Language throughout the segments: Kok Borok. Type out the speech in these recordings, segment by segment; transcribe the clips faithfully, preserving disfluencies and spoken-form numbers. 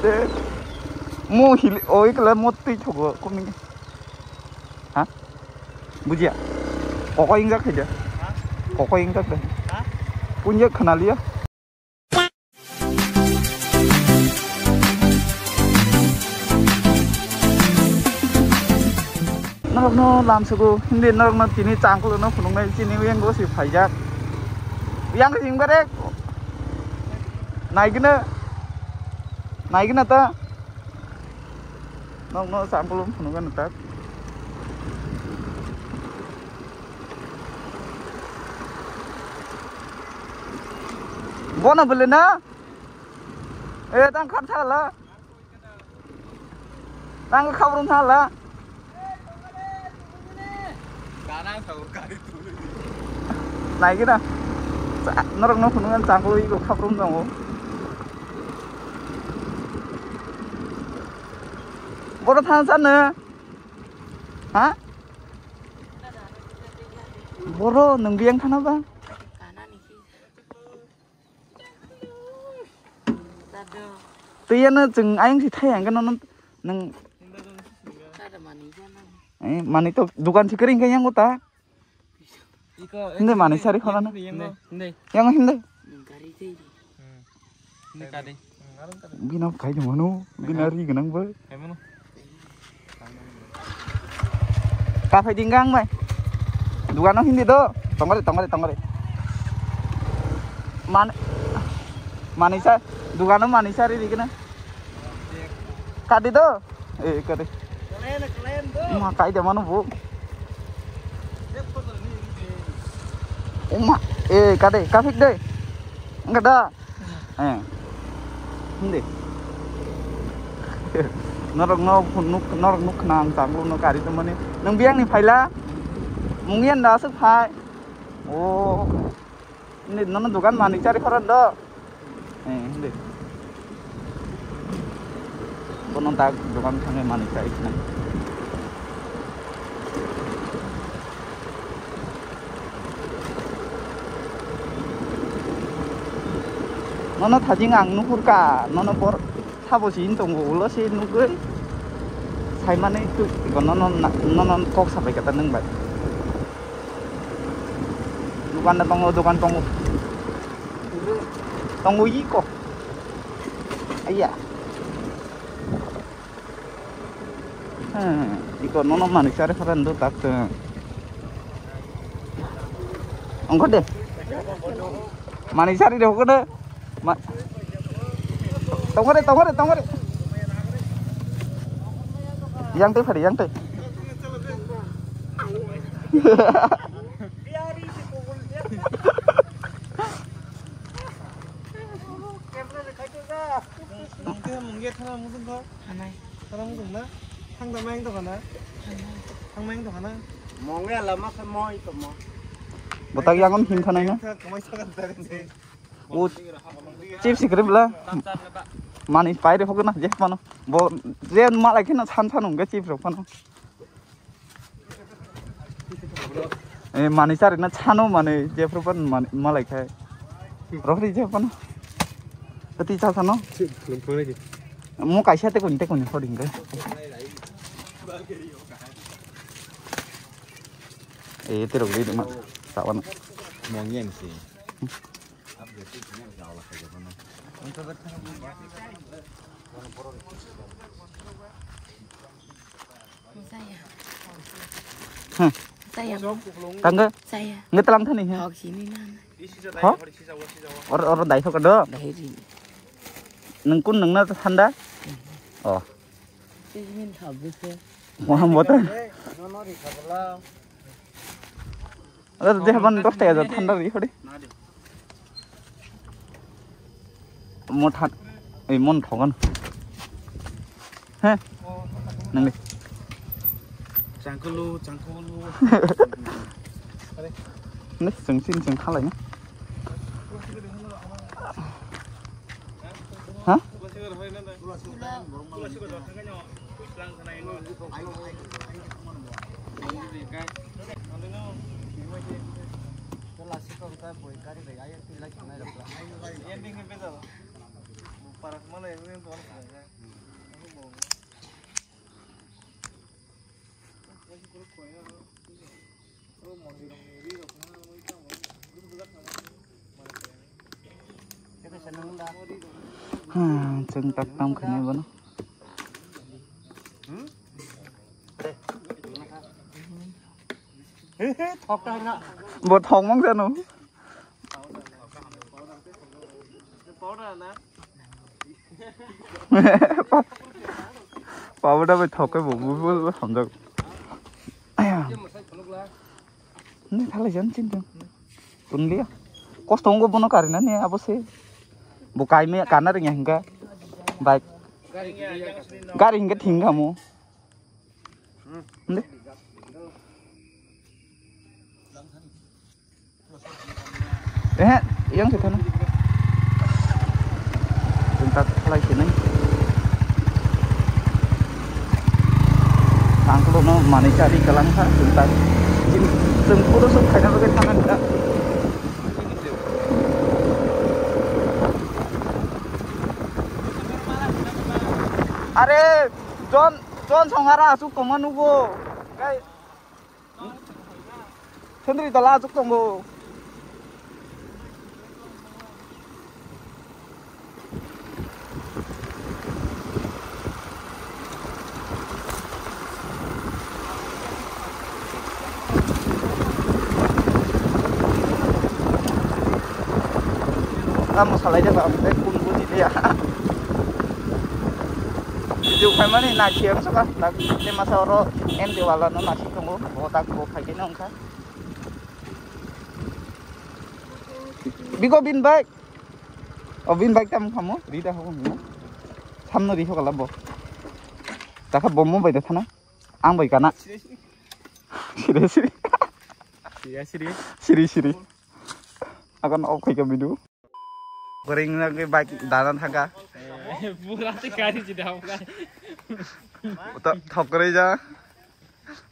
Te mo hili oi kala mo twi thogo kumi. Ha? Bujiya. Koko ingjak khaida. Koko ingjak da. Punjak khanaliya. Norokno lamsugo hindi norokno tini changkulo no phunuknai chini yango si phaijak. Yang sing bare naigina naigina ta. Nokno sampulung phunukgano tak. Bono bwlwi na? Eh, tang khan thala. Tang khabrung thala. Naigina. Norokno phunukgano changkului go khabrung tongo. Boro thang sano? Ha? Boro nwng biyang thana ba? Twi yano chwng ayang si thai ang kano nwng. Eh, mani to dukan si kering kaya yang kota. Hindi mani sari khorana. Hindi. Yang hindi. Hindi kadi. Bina kai de mano, bina ri ganang bo. Kaphai ding gang bai. Dugano hindi do. Tongore, tongore, tongore. Man, mani sa, dugano mani sari ri gana. Kadi do. Eh, kadi. Ma kai de mano bo. Uma, eh, kadi, kafik de. Enggak da. Eh. Hindi. Norok no nuk, norok nuk khna ang tanglo no kari to mani. Nang biyang ni phaila. Mungyan da asuk phai. Oh. Hindi, nono dukan mani chari khoran do. Eh, hindi. Bono tak dukan thangwi mani chari khna. Nono thajing ang nuhur ka, nono bor sabo si tongo ulo se nugwi. Saimani tu nono, nono kok sabai kata nung bai. Dukan da tongo, dukan tongo. Tongo iko. Aiya. Hmm, iko nono mani chari khoran do tak. Ongko de. Mani chari de hoko de. Ma-, tongore, tongore, tongore. Yang tei phari, yang tei. Mungkin, mungkin, mungkin, mungkin, Hanai. Tara mung tong na? Thang da maing tong na? Hanai. Thang maing tong na? Mong ya lama khe moi to mo. Botak yangon him khanai na? Khe kamai sakan tare se. O chips sikre bla. Mani pai re phokna je pano. Bo je malai khe na san san ungga chips rok pano. Eh, mani chari na chano mani jephru pan mani malai khai. Rohri je pan. Kati cha chano? Mo kaisa te kun te kun hori ngai. Eh, te rok ri ma. Sawan. Mongyen si. Saya. Hah. Saya. Tangga? Saya. Nge telang thani he? Hok sini nang. Ho? Or, or dai thok do? Dai ri. Nung kun nung na thanda? Oh. Sini thok bise. Wah, motor. Ada deh ban dos tega thanda ri hori. Mo than, ei mon thogan. He? Nang le. Changkulu, changkulu. Ne, sing sin sing khalai na. Ha? Hmm, chwng tak tam khainai bono. Bo thok mang jano. Powder bai thok kai bo, bo, bo, bo hamjak. Ni thalai jan chin jang. Tunliya. Kosto wngkha bono karina ni abo se. Bo kaime kana rwngya hinka. Bike. Gari hinka thingkha mo. Hindi. Eh, yang kita na. Tuntak khlai sini. Tangklo no mani chari kalang kha tuntak. Jin, jin puro sok khaina bagwi thangna nida. Are, John, John songara asuk tongma nugo. Kai. Sendri tola asuk tongo. Tamo salai de ba, ang tei kun buji liya. Video khaimani naisiyang soka, tak te masa oro M D wala no nasi tongo, bo tak bo khaikhe no wngkha. Bigo bin bike. O bin bike tam khamo, rida ho mo. Samno ri ho kala bo. Takha bommo bai da thana. Ang bai kana. Siri siri. Siri siri. Siri siri. Akan off khai ka video. Goreng na ke bike dana thangka. Pura te kari ji dam ka. Uta thokre ja.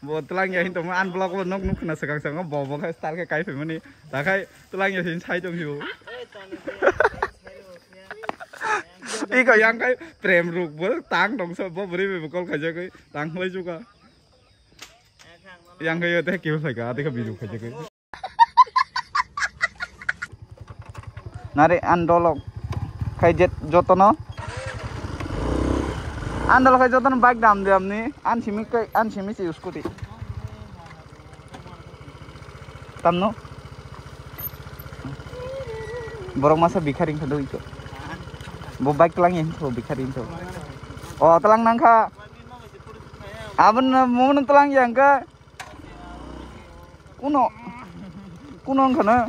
Bo tlang ya hin tongma unblock bo nok nuk khna sakang sakang bo bo khai star khe kai phaimani. Ta khai tlang ya hin sai tong hiu. Iko yang kai prem ruk bo tang dong so bo bri bo call khaja kai tang hlai juka. Yang kai te kiu phai ka te ka bidu khaja kai. Nare an dolok khai jet jotono. An dolok khai jotono bike dam de amni. An simi kai, an simi si scooty. Tamno. Borok masa bikharing kha doi ko. Bo bike tlang yang ko bikharing ko. O tlang nang kha. Abon mo tlang yang kha. Kuno. Kuno wngkha na.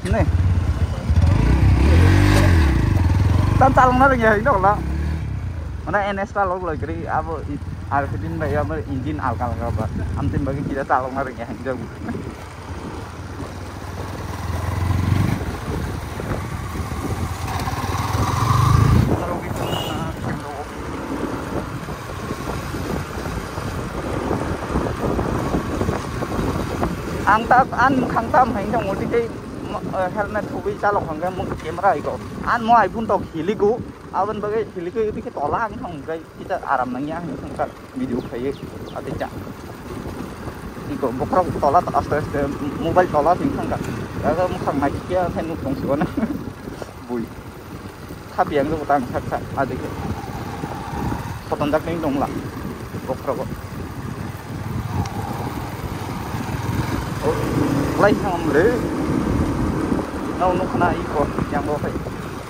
Ne. Tan chalokna rwngya hai nokla. Mana N S ta lok loi kri abo i-, ar khe din bai abo engine alka alka ba. Amtin bagi kira chalokna rwngya hai jok. Ang ta, ang khang tam hai jong multi tei, eh, helmet thubi chalok hang mung camera iko. An mo iPhone tok hiligo, abon bagai hiligo iko tola ang thang gai kita aram nang ya hang thang ka. Video khaye ate cha. Iko bokhorok tola ta aste aste mobile tola thing thangka. Kaga mukhang nai khe khe nuk tong sibana. Bui. Thapi ang jok tang sak sak ade khe. Soton jak ning dong la. Bokhorok. Oh, lai thang le. Nau nuk na iko yang bo khai.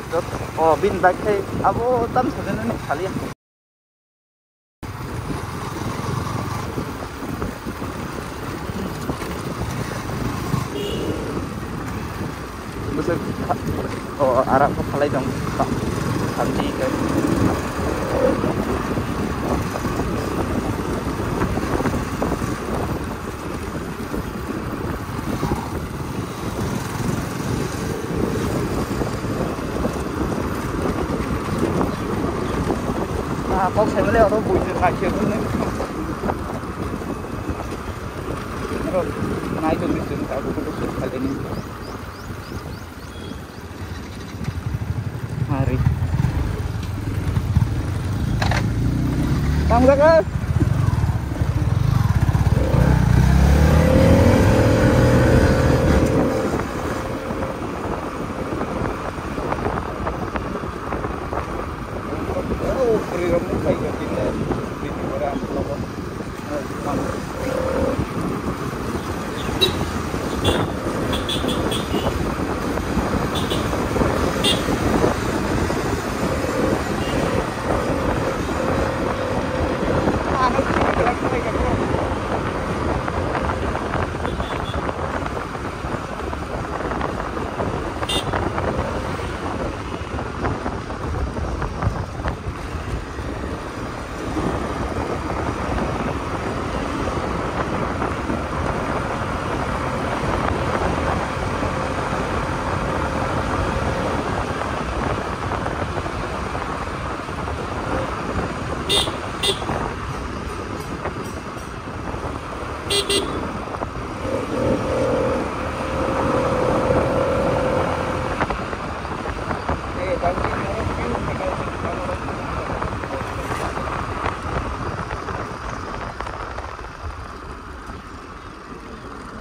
Jot, oh, bin bike khai abo tam sajana ni khali. Bwswk kha-, o, arak khe phalai tong kha-, khamti khe. Ah, kok sai male oro bui se khai se bui ne. Nai tongdi chwng tabuk photo shoot khailani. Hari. Tang jaga.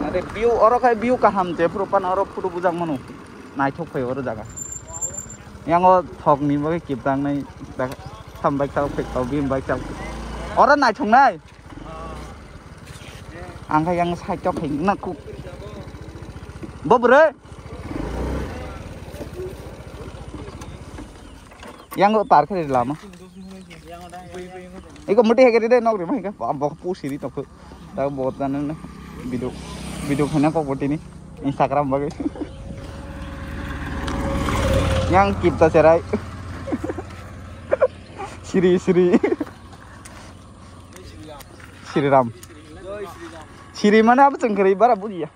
Are view oro khai view kaham je phuru pan oro photo bujak mano. Naithok phai oro jaga. Yango thok ni bagwi kiptang nai sambai thok phai thok bim bai thok. Oro naithok nai. Ang khai yang side thok khai na ku. Bo bwrwi. Yang par khe lama. Iko muti hekeri de nok rima hika. Bok pu siri tokho. Ta bot jane na video video khana kok botini Instagram bagwi. Yang kipta serai. Siri siri. Siri Ram. Siri mana apa cengkeri bara buji ya.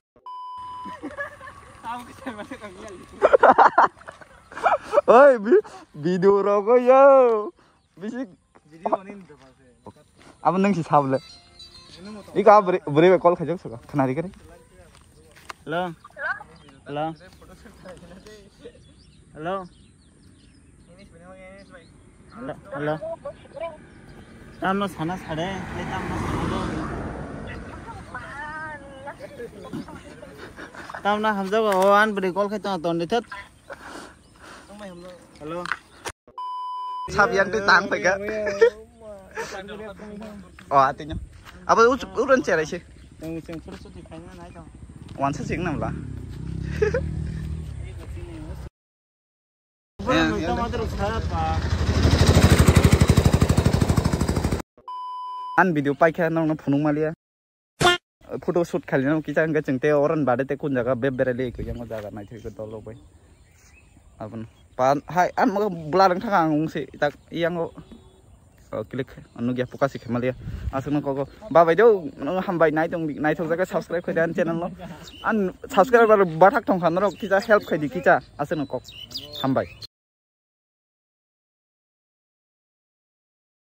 Oi, bi-, video rogo yo. Bisi. Video ni ndo pase. Abo nung si sable. Iko a bwrwi, bwrwi bai call khaijak suka. Khnari kare. Hello. Hello. Hello. Hello, hello. Tamno sana sare, tei tamno sana do. Tamno hamjago, o an bwrwi call khai tong, tong di thot. Hello. Sab yang tei tang phai kha. O, atino. Abo u-, uron cherai se. Wansa sing nam la. An video paikha nokno phunuk maliya. Photo shoot khailino kisa hwnkhe chwng tei oron bade tei kun jaga beb berai li khe yang jaga naithok khe dol rok bai. Abon pan hai an mo bwla rang thang ang ungsi tak yango. Oh, click nugya puka si khemaliya. Aswkno kogo. Ba bai do, no hambai nai tong, naithok jaga subscribe khaidi an channel no. An subscriber bathak thong kha norok kisa help khaidi kisa. Aswkno kok. Hambai.